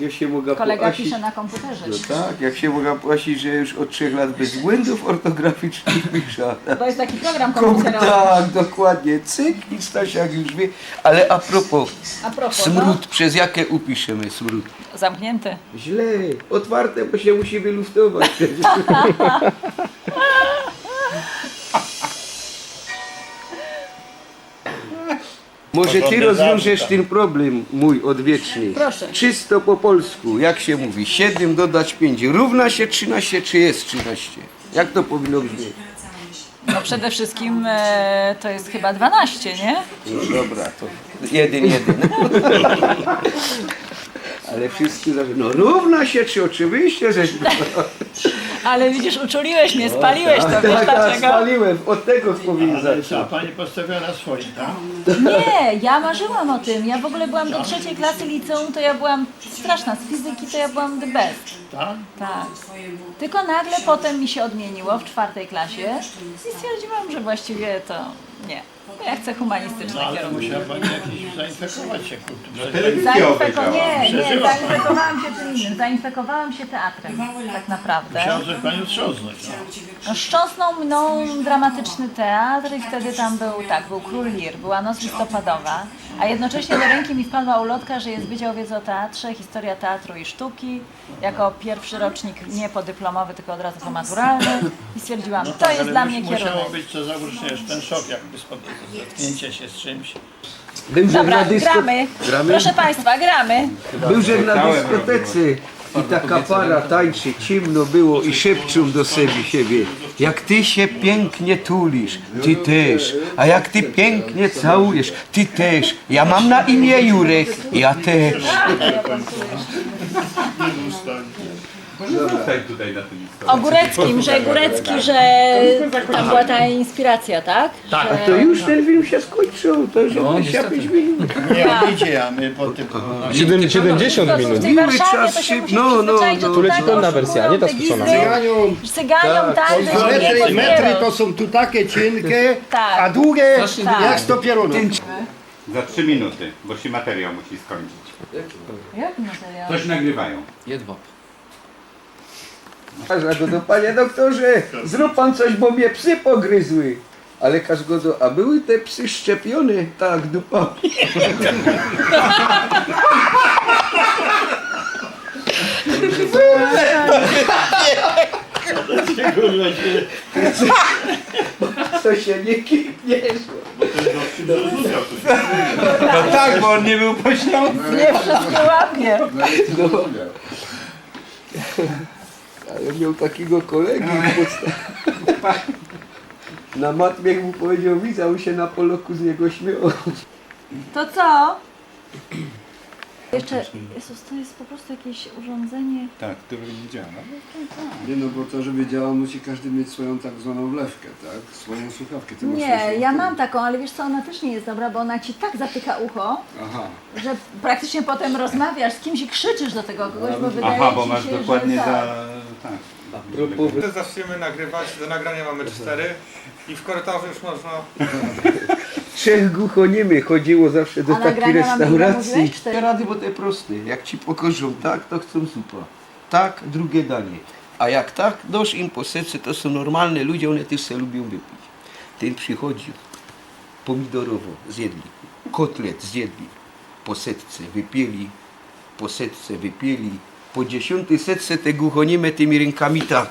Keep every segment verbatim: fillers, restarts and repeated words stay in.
Ja się mogę Kolega połasić. Pisze na komputerze. No tak, jak się mogę połasić, że już od trzech lat bez błędów ortograficznych piszę. Bo jest taki program Kom- komputerowy. Tak, dokładnie. Cyk i Stasiak już wie. Ale a propos, A propos, smród, przez jakie upiszemy smród? No, zamknięty. Źle, otwarte, bo się musi wyluftować. Może ty rozwiążesz ten problem mój odwieczny. Proszę. Czysto po polsku, jak się mówi, siedem dodać pięć równa się trzynaście, czy jest trzynaście? Jak to powinno brzmieć? No przede wszystkim e, to jest chyba dwanaście, nie? No dobra, to jeden, jeden. Ale wszyscy zawsze, no równa się, czy oczywiście, że... Ale widzisz, uczuliłeś mnie, spaliłeś to, wiesz Tak, tak, dlaczego? Spaliłem, od tego powinien Ale co, zacząć. pani postawiła na swoim, tak? Nie, ja marzyłam o tym. Ja w ogóle byłam do trzeciej klasy liceum, to ja byłam straszna. Z fizyki to ja byłam the best. Tak? Tak. Tylko nagle potem mi się odmieniło w czwartej klasie i stwierdziłam, że właściwie to nie. Ja chcę humanistyczny No ale kierunek. Musiała pani jakiś zainfekować się kulturą. Zainfeko- nie, nie, zainfekowałam się czym innym. Zainfekowałam się teatrem, tak naprawdę. Musiała coś panią trząsnąć. No. No, wstrząsnął mną dramatyczny teatr i wtedy tam był, tak, był Król Lir, była Noc Listopadowa, a jednocześnie do ręki mi wpadła ulotka, że jest Wydział Wiedzy o Teatrze, Historia Teatru i Sztuki, jako pierwszy rocznik nie podyplomowy, tylko od razu pomaturalny i stwierdziłam, No to tak, jest ale dla mus- mnie musiało kierunek. Być, co założysz ten szok, jakby spod- zetknięcie się z czymś. Był żech Dobra, na dysko- gramy. Gramy? Proszę Państwa, gramy. Był żech na dyskotece i taka para tańczy, ciemno było i szepczą do siebie, siebie. Jak ty się pięknie tulisz, ty też. A jak ty pięknie całujesz, ty też. Ja mam na imię Jurek, ja też. Rzucaj tutaj na tym. O Góreckim, że Górecki, że tam była ta inspiracja, tak? Tak. To już ten film się skończył, to już No, dwadzieścia pięć minut. Nie, idzie, a my po tym... Siedem- siedemdziesiąt Po prostu w minut. tej Warszawie Czas to się szyb- musi no, no, przyzwyczaić, że no. Tu leci tutaj pełna to wersja, szykują nie ta te skrócona. gizdy, Cyganią, cyganią tak. tańce, Metry, żeby nie metry pozbierało. To są tu takie cienkie, Tak. A długie Tak. jak sto pierunów. Za trzy minuty, bo się materiał musi skończyć. Jaki materiał? Coś nagrywają. Jedwab. Aż go do, panie doktorze, zrób pan coś, bo mnie psy pogryzły. Ale Każ go do, a były te psy szczepione? Tak, dupami. Kurwa, się... Co się nie kipniesz? No tak, bo on nie był po śląsku. Nie wszystkie łapie. No. Ale miał takiego kolegę w podsta- na matmie, jak mu powiedział widz, a on się na poloku z niego śmiał. To co? Jeszcze, Jezus, to jest po prostu jakieś urządzenie. Tak, które nie działa. No, tak, tak. Nie no, bo to, żeby działało, musi każdy mieć swoją tak zwaną wlewkę, tak? Swoją słuchawkę. Ty masz Nie, słuchawkę? Ja mam taką, ale wiesz co, ona też nie jest dobra, bo ona ci tak zatyka ucho, Aha. że praktycznie potem rozmawiasz z kimś i krzyczysz do tego kogoś, bo wydaje Aha, bo ci masz się, dokładnie że tak. za... Tak. A propos Zaczniemy nagrywać, do nagrania mamy cztery i w korytarzu już można... Trzech głuchoniemych chodziło zawsze do A takiej nagrania mam, ile restauracji. mówiłeś? Cztery? Te rady, bo te proste. Jak ci pokażą tak, to chcą zupa. Tak, drugie danie. A jak tak, dosz im po serce, to są normalne ludzie, one też se lubią wypić. Ten przychodził, pomidorowo zjedli, kotlet zjedli, po setce wypieli, po setce wypieli, po dziesiątej setce te głuchonieme tymi rękami tak.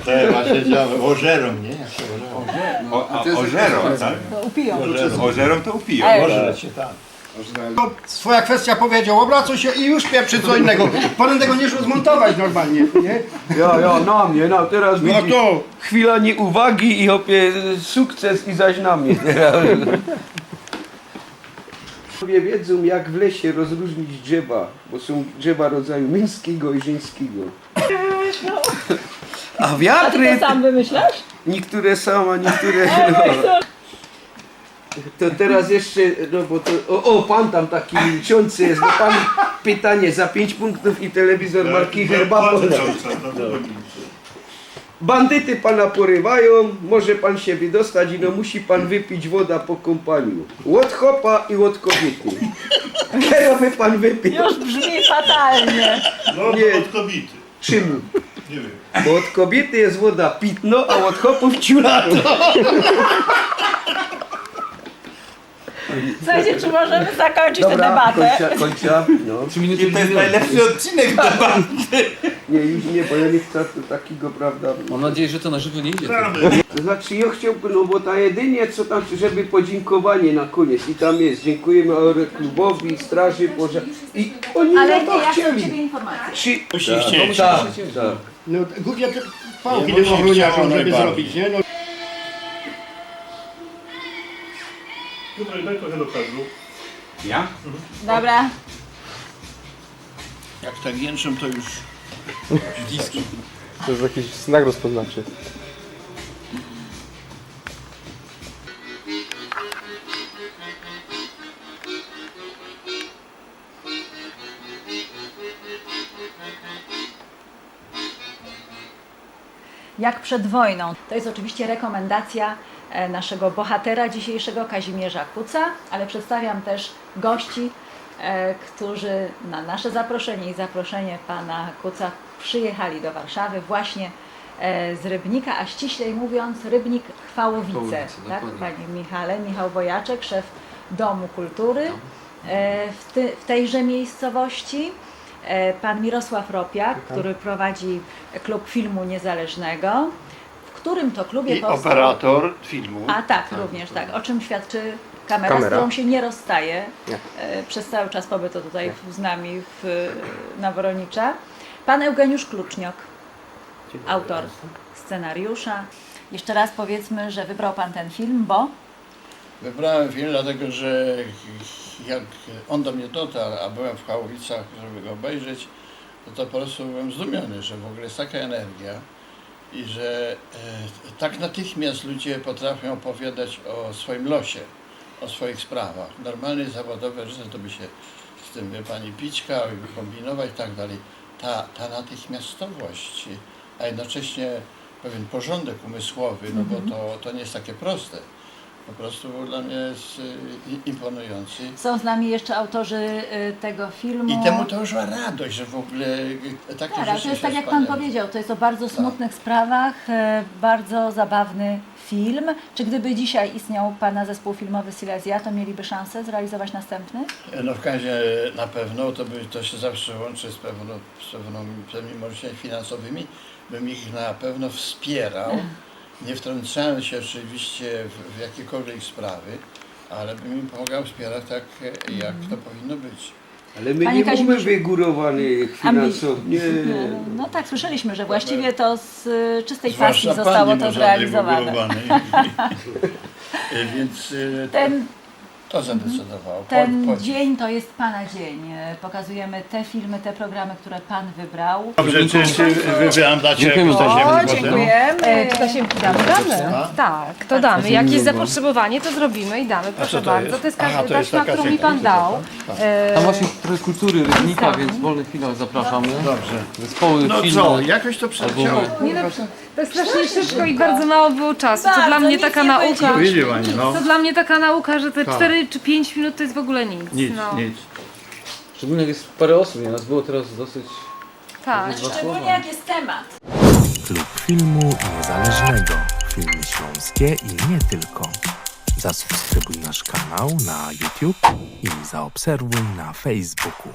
To ja właśnie działam. Ożerą, nie? Jak się ożerą. O, a, ożerą, tak? To upiją. Ożerą to upiją. Ej. Ożreć się, tak. No, swoja kwestia powiedział, obracał się i już pieprzy co innego. Potem tego nie szło zmontować normalnie, nie? Ja, ja, na mnie, no teraz No widzisz, to chwila nieuwagi i chłopie sukces i zaś na mnie teraz. Ludzie wiedzą, jak w lesie rozróżnić drzewa, bo są drzewa rodzaju męskiego i żeńskiego. A A ty wiatry, to sam wymyślasz? niektóre sama, niektóre... No. To teraz jeszcze, no bo to, o, o, pan tam taki milczący jest, bo pan pytanie za pięć punktów i telewizor marki Herbapol. Bandyty pana porywajōm, może pan sie wydostać, ino musi pan wypić woda po kōmpaniu. Ôd chopa i ôd kobiyty. Kero by pan wypił? Już brzmi fatalnie. No, Nie. Od kobiety. Czymu? Nie wiem. Bo ôd kobiyty je woda pitno, a ôd chopōw ciulato. Słuchajcie, czy możemy zakończyć tę debatę? Kończę, kończę. No. Trzy minuty I to jest minęły. Najlepszy odcinek do bandy. Nie, już nie, bo ja nie chcę takiego, prawda. Mam nadzieję, że to na żywo nie idzie. To znaczy, ja chciałbym, no bo ta jedynie co tam, żeby podziękowanie na koniec i tam jest, dziękujemy aeroklubowi, straży pożarnej i oni Ale na to nie, ja chcę od chcieli. Ciebie informacji. Czy... Musisz chcieć. Tak, tak. No, głupie te pałki Nie tym musi ochroniarzom, chciało żeby najbardziej. Zrobić, nie? No. Piotrek, daj trochę do kadru. Ja? Dobra. Jak tak jęczą, to już To jest jakiś znak rozpoznawczy. Jak przed wojną. To jest oczywiście rekomendacja e, naszego bohatera dzisiejszego, Kazimierza Kuca, ale przedstawiam też gości, e, którzy na nasze zaproszenie i zaproszenie pana Kuca przyjechali do Warszawy właśnie e, z Rybnika, a ściślej mówiąc Rybnik Chwałowice, Chwałowice, tak, dokładnie. Panie Michale? Michał Wojaczek, szef Domu Kultury e, w, ty, w tejże miejscowości. E, Pan Mirosław Ropiak, który prowadzi Klub Filmu Niezależnego, w którym to klubie I powstał... operator filmu. A tak, również tak, o czym świadczy kamera, z Kamera. Którą się nie rozstaje Nie. e, przez cały czas pobytu tutaj z nami w, na Woronicza. Pan Eugeniusz Kluczniok, autor scenariusza. Jeszcze raz powiedzmy, że wybrał Pan ten film, bo... Wybrałem film dlatego, że jak on do mnie dotarł, a byłem w Chałowicach, żeby go obejrzeć, no to po prostu byłem zdumiony, że w ogóle jest taka energia i że e, tak natychmiast ludzie potrafią opowiadać o swoim losie, o swoich sprawach. Normalny, zawodowy reżyser to by się z tym, wie pani, pićkał i by kombinować i tak dalej. Ta, ta natychmiastowość, a jednocześnie pewien porządek umysłowy, no bo to, to nie jest takie proste. Po prostu był dla mnie z, i- imponujący. Są z nami jeszcze autorzy y, tego filmu. I temu towarzyszyła radość, że w ogóle takie Tak, ale rzeczy to jest się tak, jak Pan wspaniale. Powiedział, to jest o bardzo smutnych sprawach, e, bardzo zabawny film. Czy gdyby dzisiaj istniał Pana zespół filmowy Silesia, to mieliby szansę zrealizować następny? No w każdym razie na pewno to, by, to się zawsze łączy z, pewno, z, pewną, z pewnymi możliwościami finansowymi. Bym ich na pewno wspierał, nie wtrącając się oczywiście w, w jakiekolwiek sprawy, ale bym im pomagał wspierać tak, jak to powinno być. Ale my Panie nie Kazimierzu. Mamy wygórowany Ambi- finansowo. Nie. No tak, słyszeliśmy, że właściwie to z y, czystej Zwłaszcza pasji zostało pani to może nie zrealizowane. wygórowanej. Więc y, Ten, to zadecydowało. Po- ten podziw. Dzień to jest Pana dzień. E, Pokazujemy te filmy, te programy, które Pan wybrał. Dobrze, czy, czy wybrałam dla Ciebie Dziękujemy jakąś bardzo. O, prezent? Dziękujemy. E, czy to się damy? Damy. A? Tak, to damy. Jak jest zaproszenie, to zrobimy i damy. Proszę to bardzo. Jest? To jest Aha, każdy to jest taśma, taka którą mi pan sygnalizacja. Dał. E, Tam właśnie trochę kultury Rybnika, Witamy. Więc w wolnych chwilach zapraszamy. Dobrze. Zespoły, No filmy, co, jakoś to przeleciało. albumy. Nie no, to jest strasznie szybko i bardzo mało było czasu. To Bardzo, dla mnie nic taka nie nauka. powiedzieliśmy. Widzi pani, no. To dla mnie taka nauka, że te Tak. cztery czy pięć minut to jest w ogóle nic. Nic, No. Nic. Szczególnie jak jest parę osób, nie? Nas było teraz dosyć... Tak. Szczególnie jak jest temat. Klub Filmu Niezależnego. Filmy śląskie i nie tylko. Zasubskrybuj nasz kanał na YouTube i zaobserwuj na Facebooku.